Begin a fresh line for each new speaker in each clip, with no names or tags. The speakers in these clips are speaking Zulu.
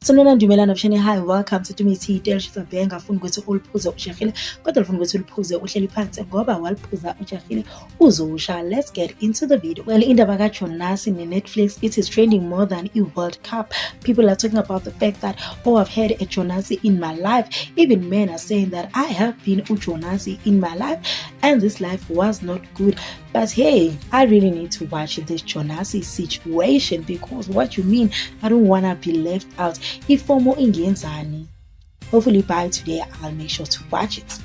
Sanibonani, dumelang, avuxeni, hi, welcome to Tumi Tea. Tea benga funa ukuthi uliphuze ujahile, kodwa lifuna ukuthi uliphuze uhleli phansi ngoba waliphuza ujahile uzosha. Let's get into the video. Well, indaba kaJonasi ne-Netflix, it is trending more than i-World Cup. People are talking about the fact that, "Oh, I've had a Jonasi in my life." Even men are saying that, "I have been uJonasi in my life and this life was not good." But hey, I really need to watch this Jonasi situation because, what you mean, I don't wanna be left out. I-FOMO ingenzani? Hopefully by today I'll make sure to watch it.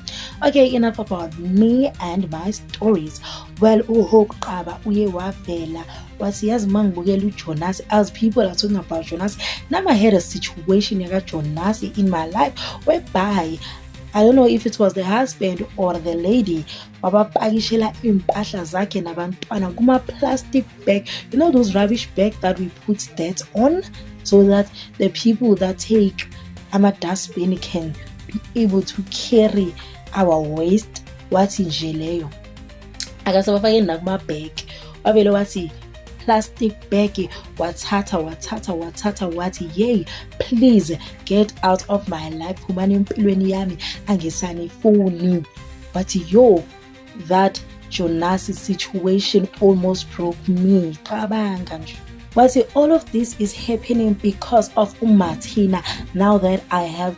Okay, enough about me and my stories. Well, uHope Xaba uye wavela wathi, yazi, uma ngibukela uJonas, as people are talking about Jonas, now I had a situation yakaJonasi in my life whereby I don't know if it was the husband or the lady, wabapakishela iy'mpahla zakhe nabantwana kuma-plastic bag. You know those rubbish bag that we put that on so that the people that take ama-dustbin can be able to carry our waste? Wathi nje leyo akasabafakeli nakuma-bag, wavele wathi plastic bag, wathatha, wathatha, wathatha, wathi, "Yey, please get out of my life, phumani empilweni yami, angisanifuni." Wathi, "Yo, that Jonasi situation almost broke me." Cabanga nje. Wathi, "All of this is happening because of uMartina. Now that I have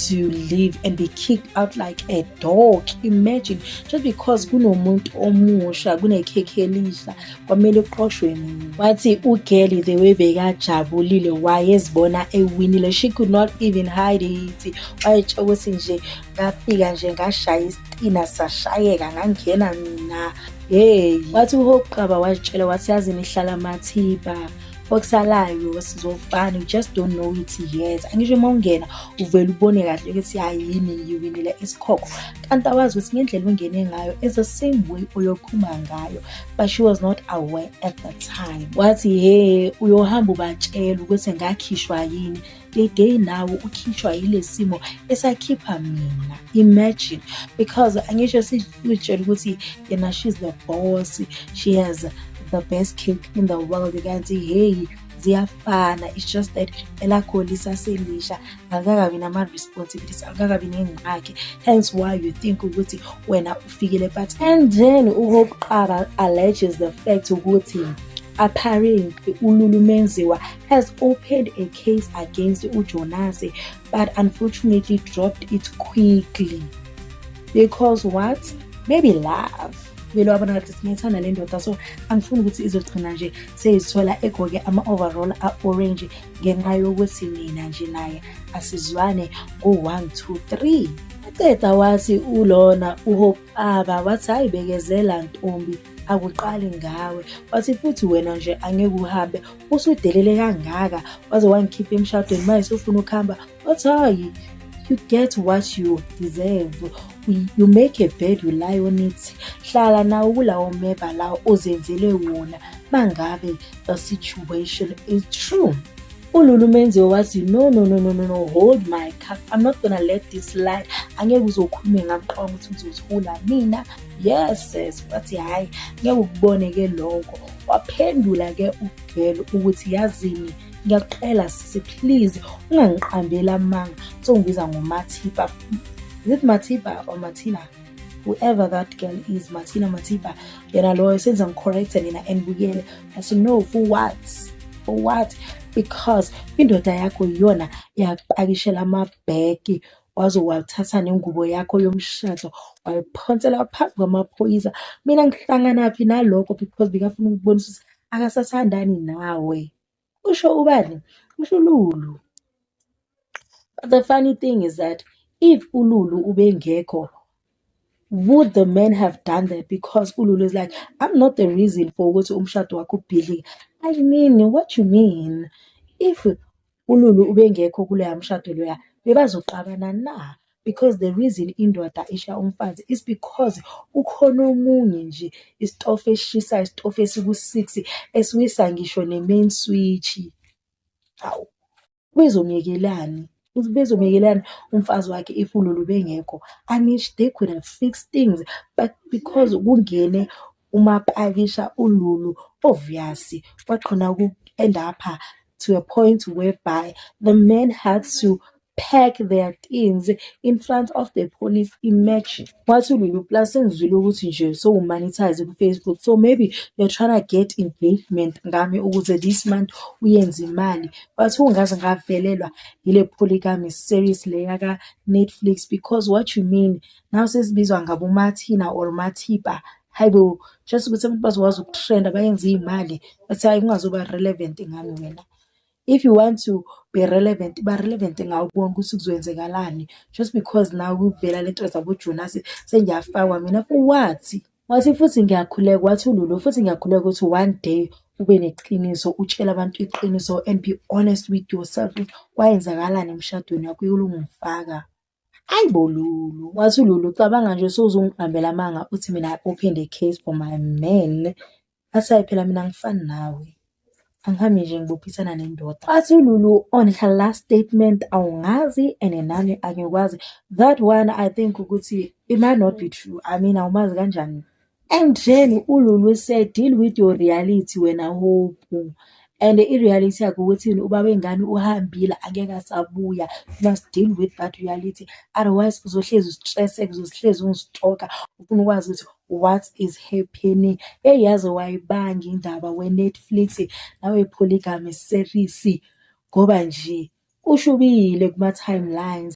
to leave and be kicked out like a dog." Imagine, just because kunomuntu omusha, kunekhekhe elisha, kwamele kuxoshwe mina. Wathi ugirl, the way bekajabulile, wayezibona ewinile, she could not even hide it. Wayetsho ukuthi nje, "Ngafika nje ngashaya isitina sashayeka, ngangena mina." Hey, wathi uHope Xaba wazitshela wathi, "Yazi, nihlala mathipha okusalayo sizofana, you just don't know it yet." Angisho uma ungena uvele ubone kahle ukuthi hayi, yini ngiwinile isikhokho, kanti awazi ukuthi ngendlela ungene ngayo is the same way oyophuma ngayo. But she was not aware at the time. Wathi, "Hey, uyohamba ubatshela ukuthi ngakhishwa yini the day nawe ukhishwa yile simo esakhipha mina." Imagine, because angisho sitshela ukuthi yena, she's the boss, she has the best cake in the world, kanti hey, ziyafana. It's just that elakho lisaselisha, akakabi nama-responsibilities, akakabi nengxaki, hence why you think ukuthi wena ufikile. But and then uHope Xaba alleges the fact ukuthi apparently uLulu Menziwa has opened a case against uJonasi, but unfortunately dropped it quickly because, what, maybe love, vele wabona ngathi singayithanda le ndoda, so angifuni ukuthi izogcina nje seyizithola egqoke ama-overall a-orange ngenxa yokuthi mina nje naye asizwane ngo-one two three. Aqeda wathi ulona uHope Xaba, wathi, "Hhayi, bekezela ntombi, akuqali ngawe." Wathi futhi, "Wena nje angeke uhambe usudelele kangaka, waze wangikhipha emshadweni, manje sewufuna ukuhamba." Wathi, "Hhayi, you get what you deserve. You make a bed, you lie on it. Hlala nawo kulawo meva lawo ozenzele wona mangabe the situation is true." ULulu Menziwa wathi, "No, no, no, no, no, no, hold my cup. I'm not gonna let this slide. Angeke uzokhulume ngami, ukuthi uzothula mina." Yes sis. Wathi, "Hhayi, ngeke ukubone-ke lokho." Waphendula-ke ugirl ukuthi, "Yazini, ngiyakucela sisi, please ungangiqambeli amanga, sewungibiza ngoMathipa." Is it Mathipa or Martina? Whoever that girl is, Martina, Mathipa, yena loyo senza ngicorrecte nina enibukele. Athi, "No, for what? For what? Because indoda yakho iyona eyakupakishela amabhegi, waze wathatha nengubo yakho yomshado wayiphonsela phambi kwamaphoyisa. Mina ngihlanganaphi nalokho?" Because bekafuna ukubonisa ukuthi akasathandani nawe. Usho ubani? Usho uLulu. But the funny thing is that if uLulu ubengekho, would the man have done that? Because uLulu is like, "I'm not the reason for ukuthi umshado wakho ubhidlike." I mean, what you mean? If uLulu ubengekho kuloya mshado loya, bebazoxabana na? Because the reason indoda ishiya umfazi is because ukhona omunye nje, isitofu esishisayo, isitofu esiku-six, esiwisa ngisho ne-main switch. Hawu, ubezomyekelani? Ubezomyekelani umfazi wakhe if uLulu ubengekho? I mean, they could have fixed things, but because kungene umapakisha uLulu, obvious kwaqhina ku-end up-a to a point whereby the men had to pack their things in front of the police. Imagine. Wathi uLulu, plus sengizwile ukuthi nje sowu-monetize ku-Facebook, so maybe you're trying to get engagement ngami ukuze this month uyenze imali. Wathi ungaze ngavelelwa yile polygamy series le yaka-Netflix, because what you mean now, sesibizwa ngaboMathina or Mathipa? Hayibo, just ukuthi abantu bazokwazi ukutrenda, bayenze iy'mali. Bathi hhayi, ungazoba relevant ngami wena. If you want to be relevant, ba relevant ngawo konke ukuthi kuzoyenzekalani. Just because now kuvela lento zabo-Jonas, sengiyafakwa mina, for what? Wathi futhi ngiyakhuleka, wathi uLulu, futhi ngiyakhuleka ukuthi one day ube neqiniso, utshele abantu iqiniso and be honest with yourself ukuthi kwayenzakalani emshadweni wakho, uyolungifaka. Hayi bo Lulu, wathi uLulu, cabanga nje sewuzongiqambela amanga, uthi mina I opened a case for my man. Athi hhayi phela, mina angifani nawe. Angihambi nje ngibophisana nendoda. Wathi uLulu on her last statement, awungazi and nami angikwazi. That one, I think ukuthi it might not be true. I mean, awumazi kanjani? And then uLulu said, "Deal with your reality wena Hope." And i-reality yakhe ukuthi ubaba wengane uhambile, angeke asabuya. You must deal with that reality. Otherwise uzohlezi u-stresseka, uzohlezi ungi-stalka, ufuna ukwazi ukuthi what is happening. Eyi, yaze wayibanga indaba we-Netflix nawe polygamy series, ngoba nje kushubile kuma-timelines.